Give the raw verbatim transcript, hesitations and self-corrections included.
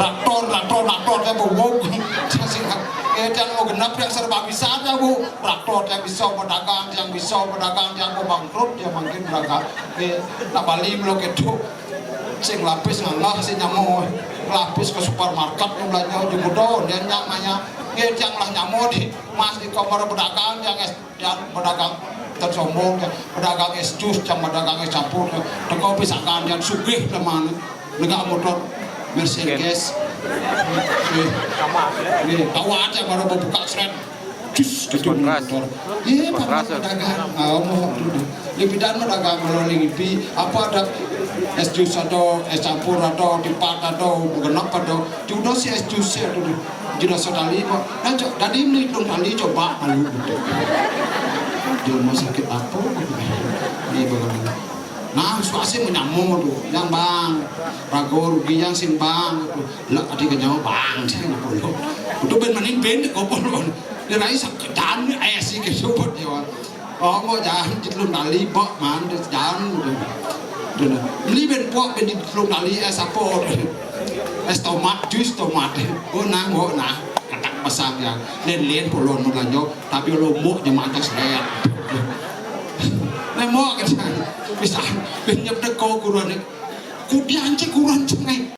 Traktor, traktor, traktor, tiang bubuk. Tiang sing, eh, tiang mau genep, tiang serba bisa, tiang bu. Traktor, tiang bisa berdagang, tiang bisa berdagang, tiang mau bangkrut, tiang makin berdagang. Eh, nak bali melo ketu. Sing lapis ngangah, sing nyamo. Lapis ke supermarket, yang belanja di gudang, dia nyak nanya. Eh, tiang lah nyamo di mas di kamar berdagang, tiang es Yang berdagang, tan sombong, yang berdagang es jus, yang berdagang es campur, yang teko pisakan, yang sugih teman, negak motor Mercedes. Eh, eh, kawat yang baru buka seret, jus gitu motor. Iya, paman pedagang, ah, mau tuh. Lipidan pedagang kalau lipi, apa ada es jus atau es campur atau tipat atau genep atau judo si es jus ya tuh. Jino sodali, Pak. Nah, cok, tadi meli telung tali, coba malu. Di rumah sakit apa? Ini bagaimana? Nah, suka sih menyamung tuh. Yang bang, rago rugi yang sing bang. Lah, adi ke nyawa bang, sih nggak perlu. Itu ben manin ben, kok perlu. Dia naik sakit dan, eh, sih, ke sobat, ya. Oh, mau jalan di telung tali, bok, man, terus jalan, gitu. Gitu, nah. Beli ben pok, ben di telung tali, es apa? Es tomat, jus tomat. Oh, nah, oh, nah. Katak pasang ya. Len-len polon mau belanja, tapi lo mau jemaah atas lihat. Nah, mau kita bisa, bisa, ben nyep deko kuruan. Kudian cek kuruan cengai.